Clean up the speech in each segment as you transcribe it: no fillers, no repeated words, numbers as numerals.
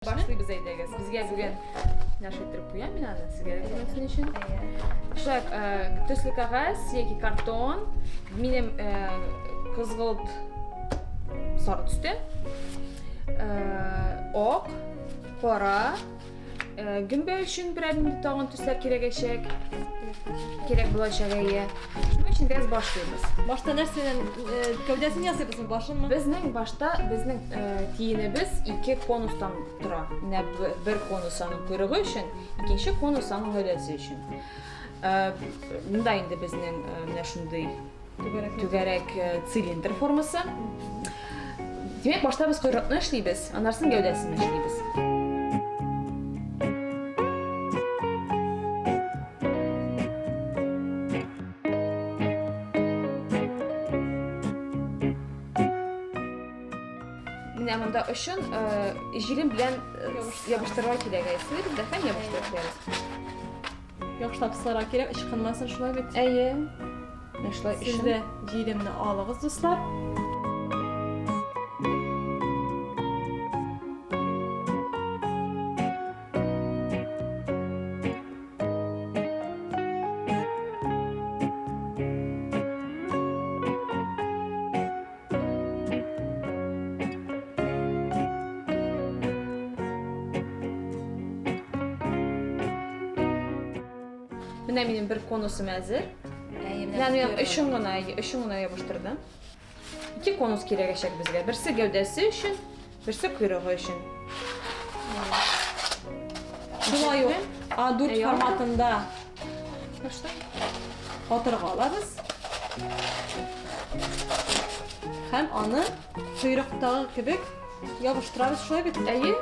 Башлыйбыз әйдәгез. Безгә бүген менә шулай иттереп куям мин аны, сезгә дә күренсен өчен. Шулай э, төсле кәгазь яки картон. Минем э, кызгылт сары төстә. Э, ак, кара, Э, гөмбә өчен берәр нинди тагын төсләр кирәгәчәк. Кирәк булачак, әйе. Шуның өчен без башлыйбыз. Башта нәрсәдән э, гәүдәсен ясыйбызмы, башынмы? Безнең башта безнең э, тиенебез ике конустан тора. Менә бер конус аның койрыгы өчен, икенче конус аның гәүдәсе өчен. Монда инде безнең менә шундый түгәрәк цилиндр формасы. Димәк, башта без койрыкны эшлибез, аннан соң гәүдәсен эшлибез. Менә монда очын җилем белән ябыштырырга кирәк. Сыйлыбыз да һәм ябыштырып куябыз. Яхшылап сыларга кирәк, ычкынмасын, шулай бит? Әйе. Менә шулай Сез дә җилемне алыгыз, дуслар. Менә минем бер конусым әзер. Менә мин өчен генә, өчен генә ябыштырдым. Ике конус кирәгәчәк безгә. Берсе гәүдәсе өчен, берсе койрыгы өчен. Шулай ук А4 форматында Катырга алабыз. Һәм аны койрыктагы кебек ябыштырабыз, шулай бит? Әйе.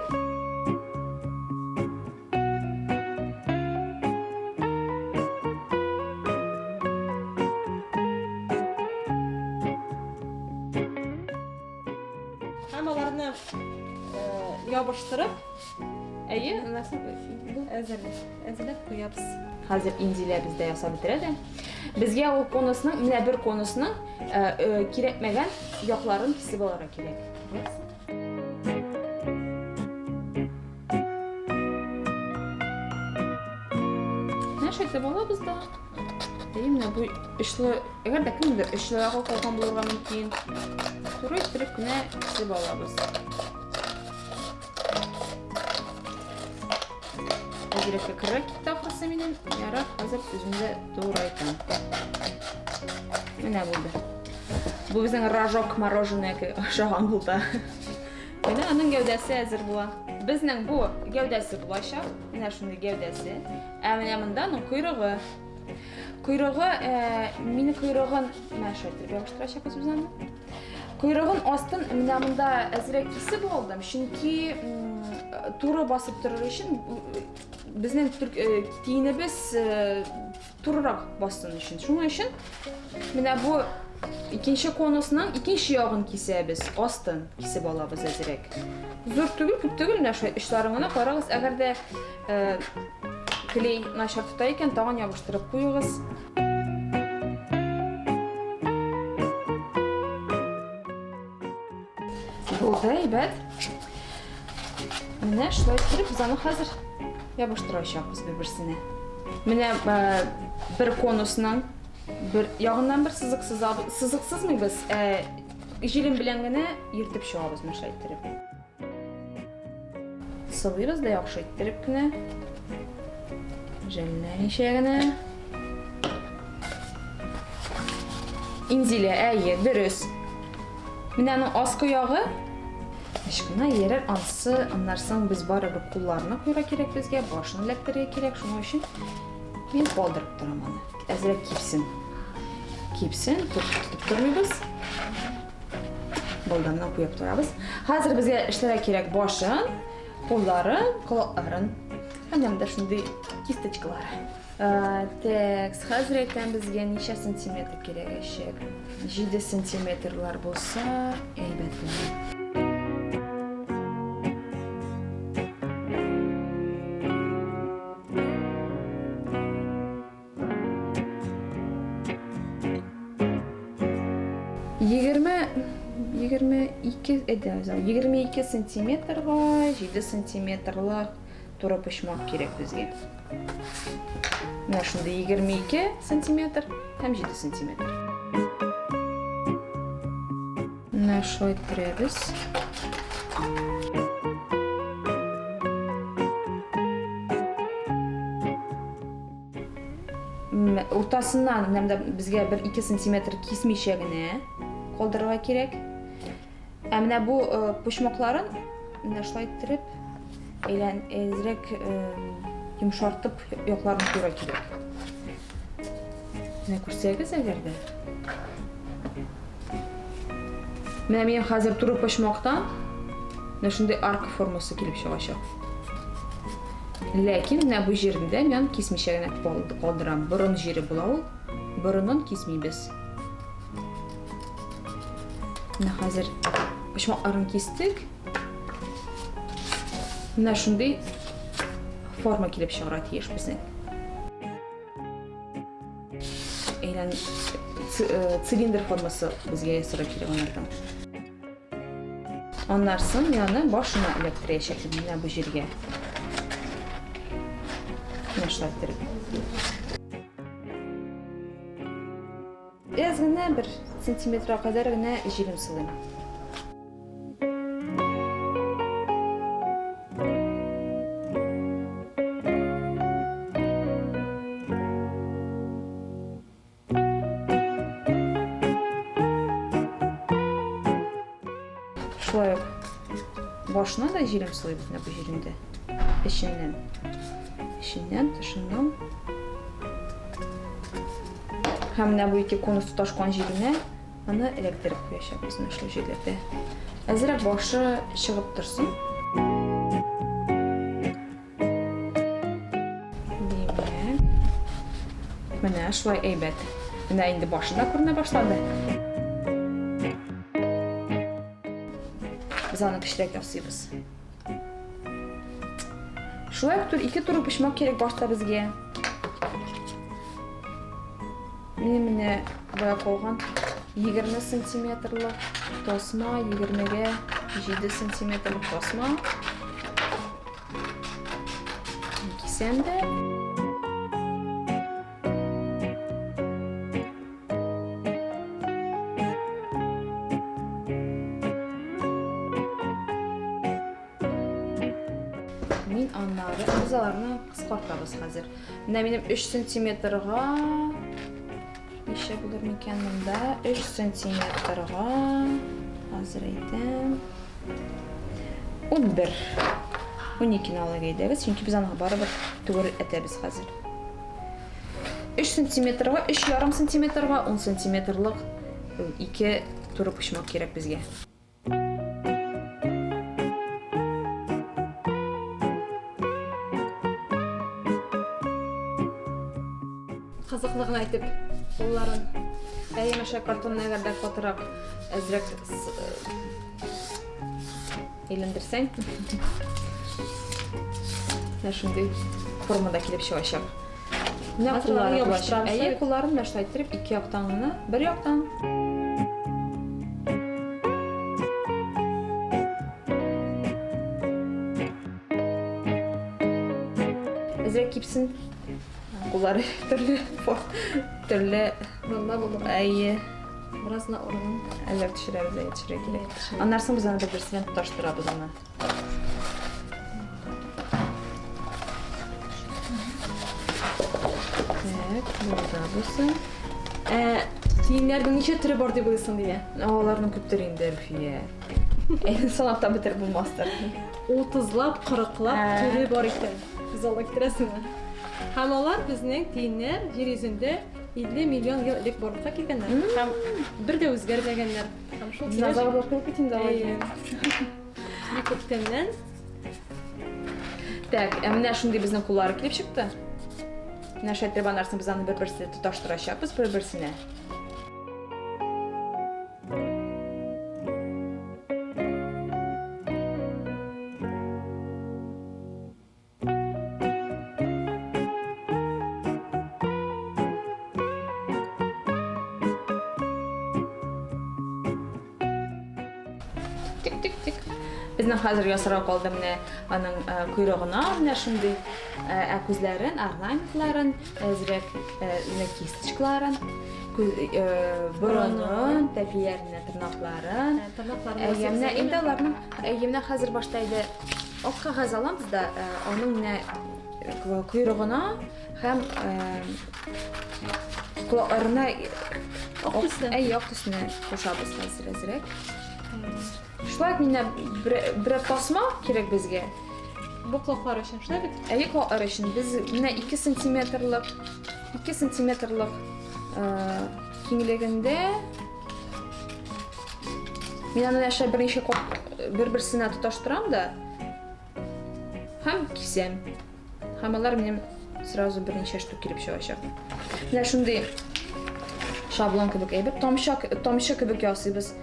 Һәм аларны ябыштырып, Әйе, әзерләп, әзерләп куябыз. Хәзер Инзилә бездә ясап бетерә дә. Безгә ул конусның, менә бер конусның э, э, кирәкмәгән якларын кисеп алырга кирәк. Менә шулай итеп алабыз да. Әйе, менә бу очлы, әгәр дә кемдер очлырагы калган булырга мөмкин. Туры иттереп кенә кисеп алабыз. Әзрәк кәкрерәк китте ахрысы минем. Ярар, хәзер үзем дә турайтам. Менә булды. Бу безнең рожок мороженое ашаган булды. Менә аның гәүдәсе әзер була. Безнең бу гәүдәсе булачак. Менә шундый гәүдәсе. Ә менә монда аның койрыгы. Койрыгы, э, мини койрыгын менә шулай итеп ябыштырачакбыз без аны. Койрыгын астын менә монда әзрәк кисеп алдым, чөнки туры басып торыр өчен безнең э, тиенебез э, турырак бассын өчен. Шуның өчен менә бу икенче конусның икенче ягын кисәбез, астын кисеп алабыз әзрәк. Зур түгел, күп түгел, менә шулай очларын гына карагыз. Әгәр дә э, клей начар тота икән, тагын ябыштырып куегыз. Булды, әйбәт. Менә шулай иттереп без аны хәзер ябыштырачакбыз бер-берсенә. Менә э, бер конусның бер ягыннан бер сызык сызабыз, сызык сызмыйбыз, ә җилем белән генә йөртеп чыгабыз менә шулай иттереп. Сылыйбыз да яхшы иттереп кенә. Жәлләмичә генә. Инзилә, әйе, дөрес. Менә аның аскы ягы ычкына ярар, ансы, аннан соң без барыбер кулларны куярга кирәк безгә, башын эләктерергә кирәк, шуның өчен мин калдырып торам аны. Әзрәк кипсен. Кипсен, тотып тормыйбыз. Балданнан куеп торабыз. Хәзер безгә эшләргә кирәк башын, кулларын, колакларын. Һәм монда шундый кисточкалары. Так, хәзер әйтәм безгә ничә сантиметр кирәгәчәк. 7 сантиметрлар булса, әйбәт булыр. 20, 22. Әйдә, 22 сантиметрга 7 сантиметрлык туры почмак кирәк безгә. Менә шундый 22 сантиметр һәм 7 сантиметр. Менә шулай иттерәбез. Уртасыннан менә безгә бер 2 сантиметр кисмичә генә калдырырга кирәк. Ә менә бу э, почмакларын менә шулай иттереп әйлән әзрәк э, йомшартып якларын куярга кирәк. Менә күрсәгез әгәр дә. Менә минем хәзер туры почмактан менә шундый арка формасы килеп чыгачак. Ләкин менә бу җирендә мин кисмичә генә калдырам. Борын җире була ул. Борынын кисмибез. Менә хәзер почмакларын кистек. Менә шундый форма килеп чыгарга тиеш безнең. Әйлән э, цилиндр формасы безгә ясарга кирәк анардан. Аннарсын мин аны башына эләктерәчәкмен менә бу җиргә. Менә шулай иттереп. Әз генә бер сантиметрга кадәр генә җилем сылыйм. Шулай ук башына да җилем сылыйбыз менә бу җирендә. Эченнән. Эченнән, тышыннан. Һәм менә бу ике конус тоташкан җиренә аны эләктереп куячакбыз менә шул җирләрдә. Әзрәк башы чыгып торсын. Димәк, менә шулай әйбәт. Менә инде башы да күренә башлады. Без аны кечерәк ясыйбыз. Шулай ук ике туры почмак кирәк башта безгә. Минем менә бая калган 20 сантиметрлы тасма, 20-гә 7 сантиметрлы тасма. Кисәм дә. Мин аннары без аларны кыскартабыз хәзер. Менә минем 3 сантиметрга ничә булыр микән монда? 3 сантиметрга хәзер әйтәм. 11. 12-не алып әйдәгез, чөнки без аны барыбер түгел әтәбез хәзер. 3 сантиметрга, 3,5 сантиметрга, 10 сантиметрлык ике туры почмак кирәк безгә. Кызыклы гына итеп кулларын. Әйе, мәшә картонны әгәр дә катырак әзрәк әйләндерсәң, менә шундый формада килеп чыгачак. Менә куллары ябыштырабыз. Әйе, кулларын менә шулай иттереп ике яктан гына, бер яктан. Әзрәк кипсен. Куллары төрле төрле урында булды. Әйе. Бераз гына урынын. Әзрәк төшерәбез, әйе, төшерә кирәк. Аннан соң без аны бер-берсе белән тоташтырабыз аны. Так, булды бусы. Ә, тиеннәрнең ничә төре бар дип уйлыйсың, Дилә? Аларның күптер инде, Руфия. Әйе, санап та бетереп булмастыр. Утызлап, кырыклап Ә. төре бар икән. Күз алдына китерәсеңме? Һәм алар безнең тиеннәр җир йөзендә 50 миллион ел элек барлыкка килгәннәр. Һәм бер дә үзгәрмәгәннәр. Һәм шул килеш Динозаврлар кебек бит инде алар. Әйе. Бик күптәннән. Так, ә менә шундый безнең куллары килеп чыкты. Менә шулай итеп анарсын без аны бер-берсенә тоташтырачакбыз бер-берсенә. Тик-тик. Тик-тик. Безнең хәзер ясарга калды менә аның койрыгына менә шундый, ә күзләрен, орнаментларын, әзрәк менә кисточкаларын, борынын, тәпиләренә тырнакларын. Тырнакларын. Әйе, менә инде аларның, әйе, менә хәзер башта инде ак кәгазь алабыз да, аның менә койрыгына һәм колакларына ак төсне. Әйе, ак төсне кушабыз хәзер әзрәк. Шулай ук менә бер тасма кирәк безгә. Бу колаклар өчен, шулай бит? Әйе, колаклар өчен. Без менә 2 сантиметрлык, 2 сантиметрлык киңлегендә мин аны әшә берничә бер-берсенә тоташтырам да һәм кисәм. Һәм алар минем сразу берничә штук килеп чыгачак. Менә шундый шаблон кебек әйбер. Тамчы, тамчы кебек ясыйбыз.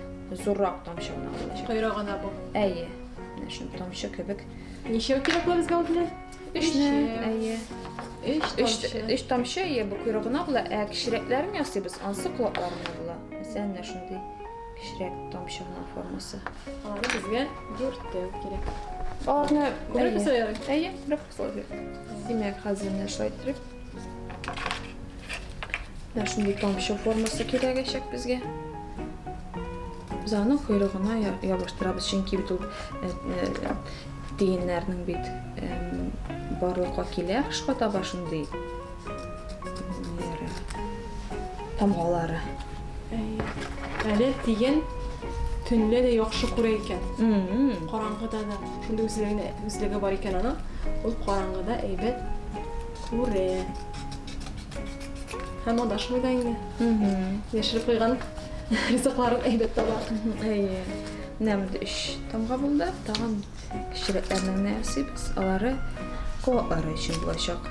Зуррак тамчы гына булачак. Койрыгына бу. Әйе. Менә шундый тамчы кебек. Ничәү кирәк була безгә ул белән? Өчне, әйе. Өч тамчы. Өч тамчы, әйе, бу койрыгына була. Ә кечерәкләрен ясыйбыз, ансы колакларына була. Мәсәлән, менә шундый кечерәк тамчы гына формасы. Аларны безгә дүртәү кирәк. Аларны күбрәк булса ярый. Әйе, күбрәк булса ярый. Димәк, хәзер менә шулай иттереп. Менә шундый тамчы формасы кирәгәчәк безгә. Без аны койрыгына ябыштырабыз, чөнки бит ул э, э, тиеннәрнең бит барлыкка килә кышка таба шундый Тамгалары. Әле тиен төнлә дә яхшы күрә икән. Караңгыда да. Шундый үзлегенә үзлеге бар икән аның. Ул караңгыда әйбәт күрә. Һәм адашмый да инде. Яшереп куйган ризыкларын әйбәт таба. Әйе. Менә монда өч тамга булды. Тагын Кечерәкләрне генә ясыйбыз, алары колаклары өчен булачак.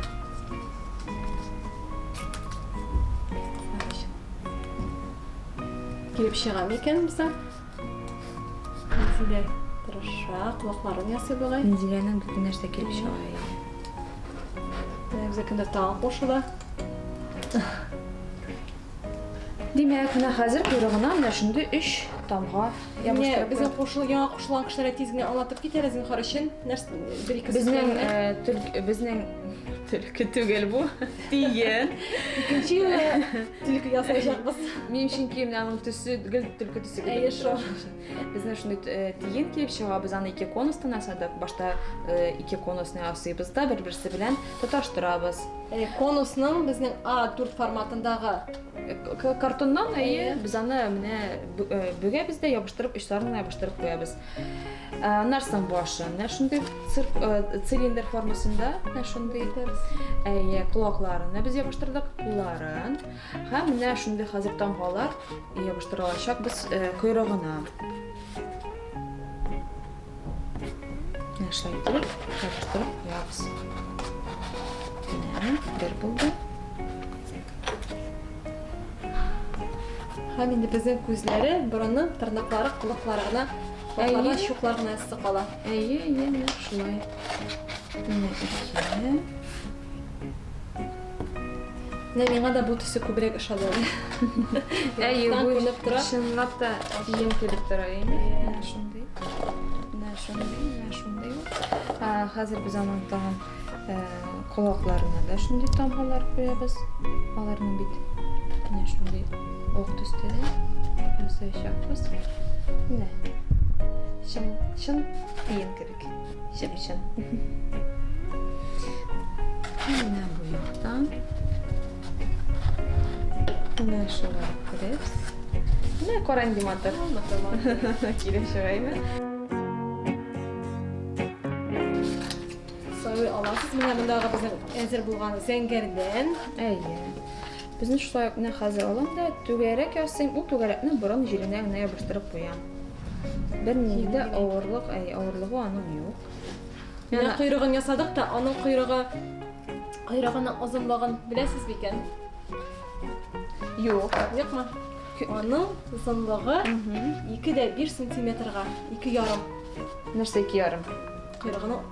Килеп чыга микән безнең? Нәзилә тырыша, колакларын ясый бугай. Нәзиләнең бөтен нәрсә килеп чыга. Менә безгә кемдер тагын кушыла. Димәк, менә хәзер койрыгына менә шундый өч тамга Менә безнең кушыл, яңа кушылган кешеләргә тиз генә аңлатып кит әле, зинһар өчен. Нәрсә, бер ике Безнең э, безнең төлке түгел бу, тиен. Икенче юлы төлке ясаячакбыз. Минем чөнки менә аның төсе гел төлке төсе кебек. Әйе шул. Безнең шундый э, тиен килеп чыга, без аны ике конустан ясадык. Башта э, ике конусны ясыйбыз да бер-берсе белән тоташтырабыз. Конусның безнең А4 форматындагы картоннан, әйе, без аны менә бөгәбез дә ябыштырып, очларын гына ябыштырып куябыз. Аннан соң башы менә шундый цилиндр формасында, менә шундый. Әйе, колакларын без ябыштырдык, кулларын. Һәм менә шундый хәзер тамгалар ябыштырылачак без койрыгына. Менә шулай итеп ябыштырып куябыз. Менә бер булды. Һәм инде безнең күзләре, борыны, тырнаклары, колаклары гына, колакларына чуклар гына эссе кала. Әйе, әйе, менә шулай. Менә ике. Менә миңа да бу төсе күбрәк ошады. Әйе, бу күренеп тора. Чынлап та кием килеп тора, әйе. Менә шундый. Менә шундый, менә шундый ул. Хәзер без аның тагын колакларына да шундый тамгалар куябыз. Аларның бит менә шундый ак төстә дә ясаячакбыз. Менә. Чын, чын кием кебек. Чып-чын. Менә бу яктан. Менә шулай иттереп. Менә кара инде матур. Килеп чыга име? Сайлый аласыз. Менә мондагы безнең әзер булган зәңгәрдән. Әйе. Безне шулай ук менә хәзер алам да түгәрәк ясыйм. Ул түгәрәкне борын җиренә генә ябыштырып куям. Бернинди дә авырлык, әй, авырлыгы аның юк. Менә койрыгын ясадык та, аның койрыгы койрыгының озынлыгын беләсез микән? Юк. Юкмы? Аның озынлыгы 2,5 сантиметрга, 2,5. Нәрсә 2,5? Койрыгының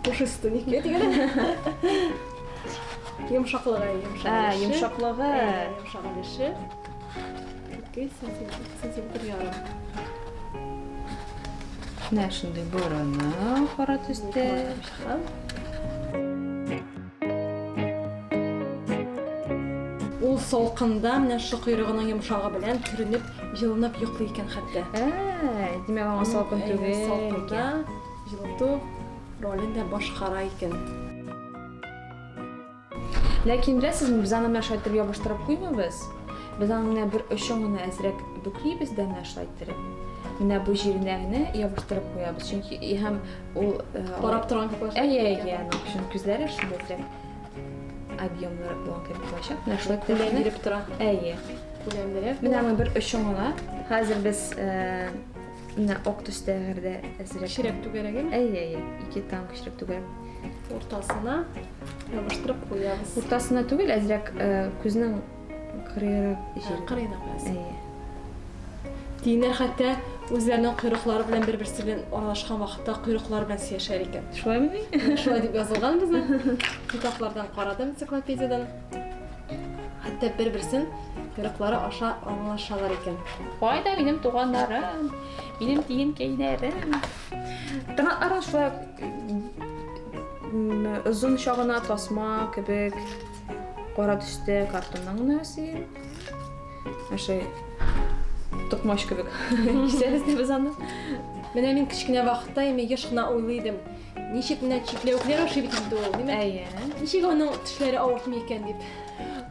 пушистый нике дигән. Йомшаклыгы, йомшак. Ә, йомшаклыгы. Йомшак өлеше. 2 сантиметр, сантиметр ярым. Менә шундый борыны кара төстә. Ул салкында менә шул койрыгының йомшагы белән төренеп, җылынып йоклый икән хәтта. Ә, димәк, аңа салкын түгел. Салкында җылыту ролен дә башкара икән. Ләкин беләсезме, без аны менә шулай итеп ябыштырып куймыйбыз. Без аны менә бер очын гына әзрәк бөклибез дә менә шулай иттереп. Менә бу җиренә генә ябыштырып куябыз. Чөнки һәм ул э, карап торган кебек. Әйе, әйе, аның өчен күзләре шундый әзрәк объемлырак булган кебек булачак. Менә шулай итеп Күләм биреп тора. Әйе. Күләмлерәк. Менә аның бер очын гына. Хәзер без э, менә ак төстә әгәр дә әзрәк. Кечерәк түгәрәгеме? Әйе, әйе. Ике тан кечерәк түгәрәк. Уртасына ябыштырып куябыз. Уртасына түгел, әзрәк э, күзнең кырыйрак җире. Кырыена куясың. Әйе. Тиеннәр хәтта үзләренең койрыклары белән бер-берсе белән аралашкан вакытта койрыклары белән сөйләшәр икән. Шулаймыни? Шулай дип язылган безнең китаплардан карадым, энциклопедиядән. Хәтта бер-берсен койрыклары аша аңлашалар икән. Кайда минем туганнарым, минем тиенкәйләрем? Тырнакларын шулай озын чагына тасма кебек кара төстә картоннан гына ясыйм. Әшәй токмач кебек кисәбез дә без аны. Менә мин кечкенә вакытта инде еш кына уйлый идем. Ничек менә чикләвекләр ашый бит инде ул, димәк. Әйе. Ничек аның тешләре авыртмый икән дип.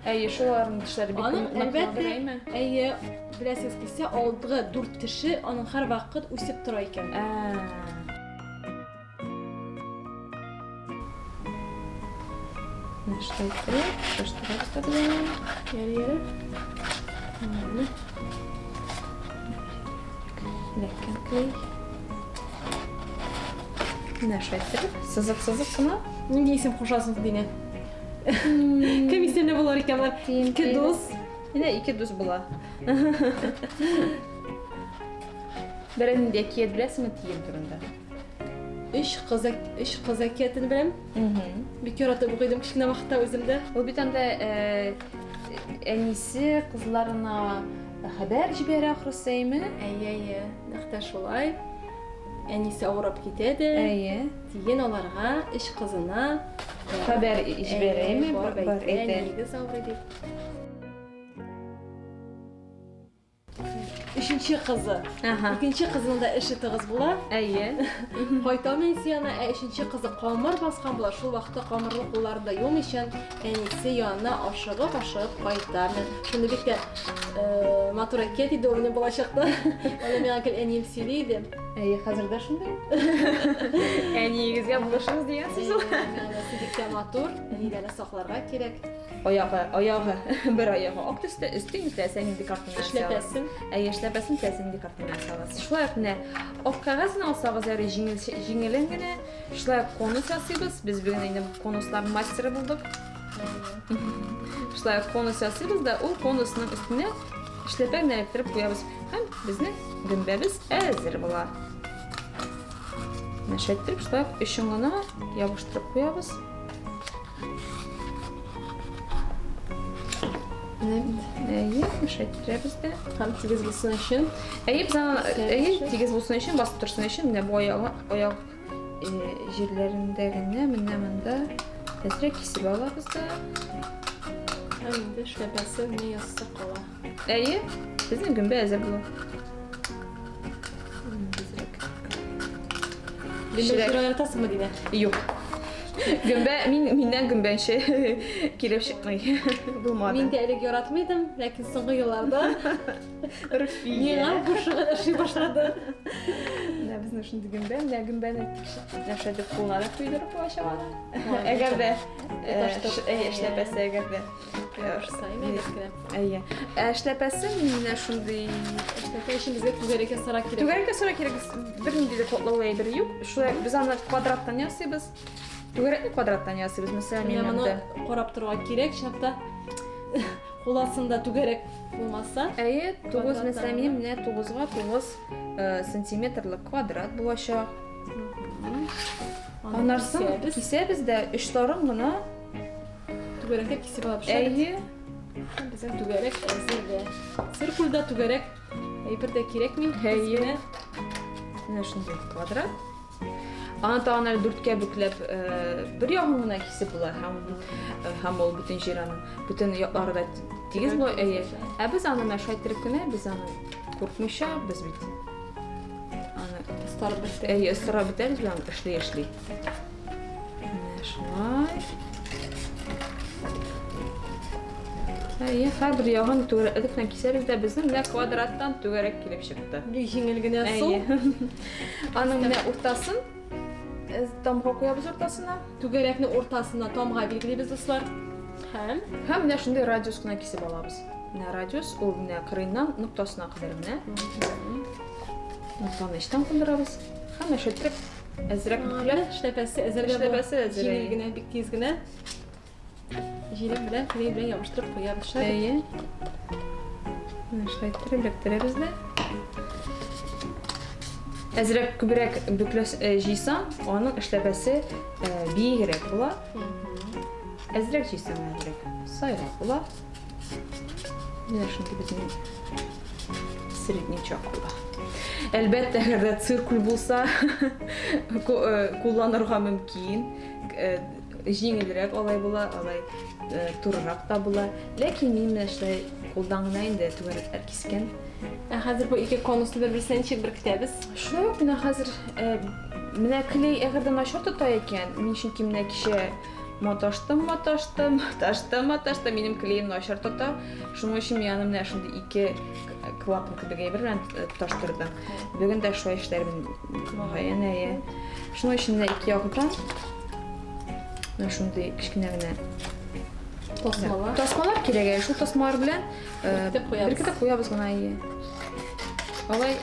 Әйе, шуларның тешләре бик Аның, нык әлбәттә, әйме? Әйе, беләсегез килсә, алдгы дүрт теше аның һәрвакыт үсеп тора икән. Ә. Менә шулай итеп, тоташтырабыз да без аны. Яре, яре. Менә. Эләккән клей. Менә шулай итеп, сызык-сызык кына. Нинди исем кушасың, Динә? Кем исемле булыр икән болар? Ике дус. Менә ике дус була. Берәр нинди әкият беләсеңме тиен турында? Өч кыз өч кыз әкиятен беләм. Бик яратып укый идем кечкенә вакытта үзем дә. Ул бит анда э, әнисе кызларына хәбәр җибәрә ахрысы, әйме? Әйе, әйе, нәкъ тә шулай. Әнисе авырып китә дә. Әйе. Тиен аларга, өч кызына хәбәр җибәрә, әйме? Бар, әйтә, әниегез авырый дип. Өченче кызы. Ага. Икенче кызының да эше тыгыз була. Әйе. Кайта әнисе янына, ә өченче кызы камыр баскан була. Шул вакытта камырлы кулларын да юмыйча, әнисе янына ашыгып-ашыгып кайта. Менә шундый бик тә э, матур әкият иде ул минем балачакта. Аны миңа гел әнием сөйли иде. Әйе, хәзер дә шундый. Әниегезгә булышыгыз дигән сүз ул. Әнисе бик тә матур, әниләрне сакларга кирәк. Аягы, аягы, бер аягы ак төстә, өстен теләсә нинди картоннан Эшләпәсен. Әйе, эшләпәсен теләсә нинди картоннан ясагыз. Шулай ук менә ак кәгазен алсагыз, әле җиңел, җиңелен генә. Шулай ук конус ясыйбыз. Без бүген инде конуслар мастеры булдык. Шулай ук конус ясыйбыз да, ул конусның өстенә эшләпә генә эләктереп куябыз. Һәм безнең гөмбәбез әзер була. Менә шулай иттереп, шулай ук өчен генә ябыштырып куябыз. Менә бит. Әйе, шулай иттерәбез дә. Һәм тигез булсын өчен. Әйе, без аны әйе, тигез булсын өчен, басып торсын өчен, менә бу аягы, аяк э, җирләрендә генә менә монда әзрәк кисеп алабыз да. Һәм инде эшләпәсе менә яссы кала. Әйе, безнең гөмбә әзер була. Әзрәк. Гөмбә Кечерәк. җырга яратасыңмы, Динә? Юк. Гөмбә, мин миннән гөмбәнче килеп чыкмый. Булмады. Мин дә элек яратмый идем, ләкин соңгы елларда Руфия. миңа бу шөгыль ошый башлады. Менә безнең шундый гөмбә, менә гөмбәне нәрсә дип кулына да куйдырып булачак аны. Әгәр дә Тоташтырып. эшләпәсе әгәр дә. Ошса, әйбәт кенә. Әйе. Ә эшләпәсе менә шундый Эшләпә өчен безгә түгәрәк ясарга кирәк. Түгәрәк ясарга кирәк. Бернинди дә катлаулы әйбер юк. Шулай без аны квадраттан ясыйбыз. Түгәрәкне квадраттан ясыйбыз. Мәсәлән, Менә мин моны монда. карап торырга кирәк, чынлап та кул астында түгәрәк булмаса. Әйе, 9 Квадраттан мәсәлән, минем менә 9-га 9 сантиметрлык квадрат булачак. Аны Аннан соң кисәбез. кисәбез дә очларын гына. Түгәрәкләп кисеп алып Әйе. Безнең түгәрәк әзер дә. Циркульда түгәрәк әйбер дә кирәкми. Әйе. Менә шундый квадрат. Аны тагын әле дүрткә бөкләп бер ягын гына кисеп була һәм һәм ул бөтен җир аның бөтен яклары да тигез була. Әйе. Ә без аны менә шулай иттереп кенә без аны куркмыйча без бит аны остарып беттек. Әйе, остарып бетәбез белән эшли-эшли. Менә шулай. Әйе, һәрбер ягын түгәрәклек белән кисәбез дә безнең менә квадраттан түгәрәк килеп чыкты. Бик җиңел генә сул. Аның менә уртасын тамга куябыз уртасына. Түгәрәкнең уртасына тамга билгелибез, дуслар. Һәм һәм менә шундый радиус кына кисеп алабыз. Менә радиус, ул менә кырыйннан ноктасына кадәр менә. Ноктаны эчтән кундырабыз. Һәм менә шулай итеп әзрәк бөкләп. Эшләпәсе әзер дә Эшләпәсе әзер. Җиңел генә, бик тиз генә. Җилем белән, клей белән ябыштырып куябыз. Шулай. Әйе. Менә шулай иттереп эләктерәбез дә. Әзрәк күбрәк бөкләс җыйсаң, аның эшләпәсе биегрәк була. Әзрәк җыйсаң, әзрәк сайрак була. Менә шундый безнең среднячок була. Әлбәттә, әгәр дә циркуль булса, кулланырга мөмкин. Җиңелрәк алай була, алай турырак та була. Ләкин мин менә шулай кулдан гына инде түгәрәкләр кискән. Ә хәзер бу ике конусны бер-берсенә ничек беркетәбез? Шулай ук менә хәзер менә клей әгәр дә начар тота икән, мин чөнки менә кичә маташтым, маташтым, маташтым, маташтым, минем клеем начар тота. Шуның өчен мин аны менә шундый ике клапан кебек әйбер белән тоташтырдым. Бүген дә шулай эшләрмен, мөгаен, әйе. Шуның өчен менә ике яктан менә шундый кечкенә генә тасмалар. Тасмалар кирәк әле. Шул тасмалар белән беркетеп куябыз. Беркетеп куябыз гына, әйе. Алай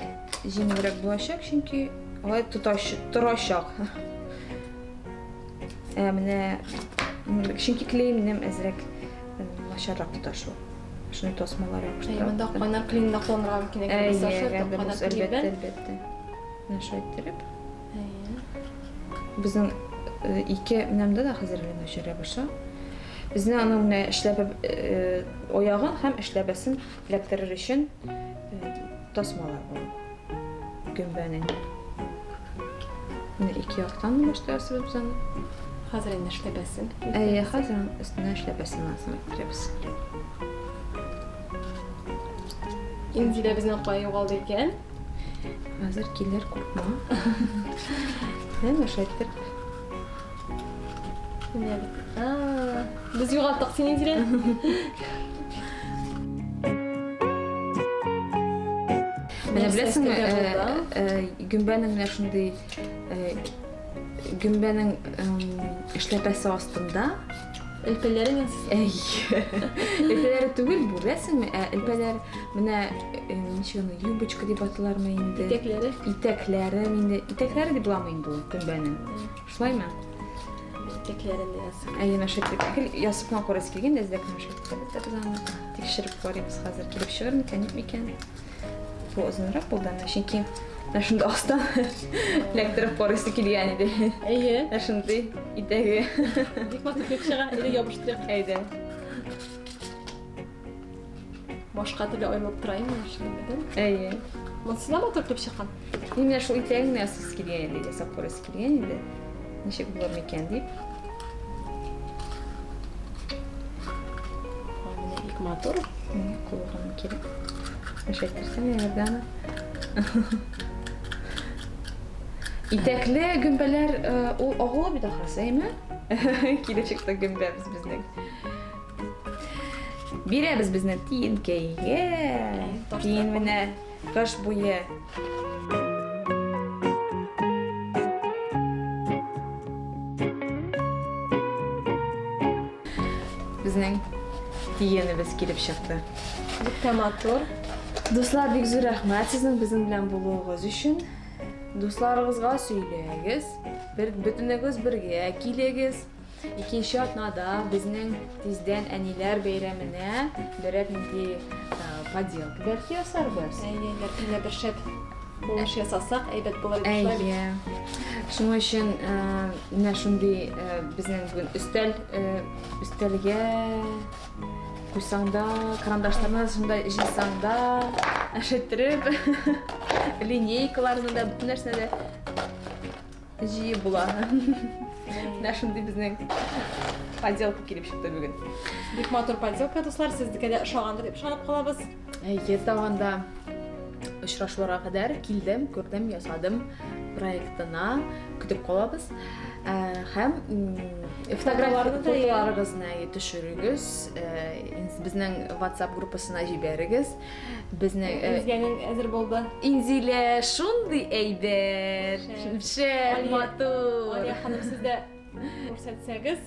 җиңелрәк булачак, чөнки алай тоташ торачак. Ә менә чөнки клей минем әзрәк начаррак тота шул. Шуны тасмалар ябыштырып. Әйе, монда кайнар клейны да кулланырга мөмкин икән. Әйе, әлбәттә, әлбәттә. Менә шулай иттереп. Безнең ике менәмдә дә хәзер әле начар ябыша. Безнең аның менә эшләпә аягын һәм эшләпәсен эләктерер өчен тасмалар була. Гөмбәнең. Менә ике яктан башта ясыйбыз без аны. Хәзер инде эшләпәсен. Әйе, хәзер өстенә эшләпәсен эләктерәбез. Инзилә безнең кая югалды икән? Хәзер килер, куркма. Менә шулай иттереп. Менә бит. Без югалттык сине, Инзилә. Менә беләсеңме, гөмбәнең менә шундый гөмбәнең эшләпәсе астында элпәләре ясыйсың. Әйе. Элпәләре түгел бу, беләсеңме? Ә элпәләр менә ничек аны юбочка дип аталармы инде? Итәкләре. Итәкләре инде. Итәкләре дип буламы инде ул гөмбәнең? Шулаймы? Итәкләрен дә ясыйк. Әйе, менә шул итеп. Гел ясып кына карыйсы килгән дә, әзрәк менә шул итеп без аны тикшереп карыйбыз хәзер. Килеп чыгыр микән, юк микән? Бу озынрак булды әмма, чөнки менә шунда астан эләктереп карыйсы килгән иде. Әйе. Менә шундый итәге. Бик матур килеп чыга, әйдә ябыштырыйк. Әйдә. Башка төрле аерылып тора инде шуның. Әйе. Монысы да матур килеп чыккан. Мин менә шул итәген генә ясыйсы килгән иде, ясап карыйсы килгән иде. Ничек булыр микән дип. Менә бик матур. Менә кулга кирәк. Эшәттерсәң әгәр аны. Итәкле гөмбәләр ул агулы бит ахрысы, әйме? Килеп чыкты гөмбәбез безнең. Бирәбез безне тиенкәйгә. Тиен менә кыш буе. Безнең тиенебез килеп чыкты. Бик тә матур. Дуслар, бик зур рәхмәт сезнең безнең белән булуыгыз өчен. Дусларыгызга сөйләгез. Бер бөтенегез бергә килегез. Икенче атнада безнең тиздән әниләр бәйрәменә берәр нинди поделка бәлки ясарбыз. Әйе, бәлки менә бер шәп уңыш ясасак, әйбәт булыр иде шулай бит. Әйе. Шуның өчен менә шундый безнең бүген өстәл өстәлгә куйсаң да, карандашларны шунда җыйсаң да, әшеттереп. Линейкаларны да, бөтен нәрсәне дә җыеп була. Менә шундый безнең поделка килеп чыкты бүген. Бик матур поделка, дуслар, сезгә дә ошагандыр дип ышанып калабыз. Әйе, тагын да очрашуларга кадәр килдем, күрдем, ясадым проектына көтеп калабыз. Ә, һәм фотографияләрне фотоларыгызны төшерегез, безнең WhatsApp группасына җибәрегез. Безнең Инзиләнең әзер булды. Инзилә шундый әйбәт, шәп, матур. Алия ханым, сез дә күрсәтсәгез.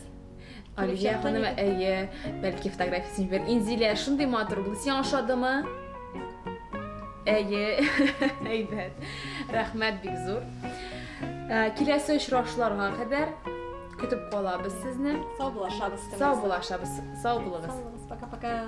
Алия ханым, әйе, бәлки фотографиясен җибәр. Инзилә шундый матур булды. Сиңа ошадымы? Әйе, әйбәт. Рәхмәт бик зур. Э, киләсе очрашуларга кадәр көтеп калабыз сезне. Сау булашабыз. Сау булашабыз. Сау булыгыз. Пока-пока.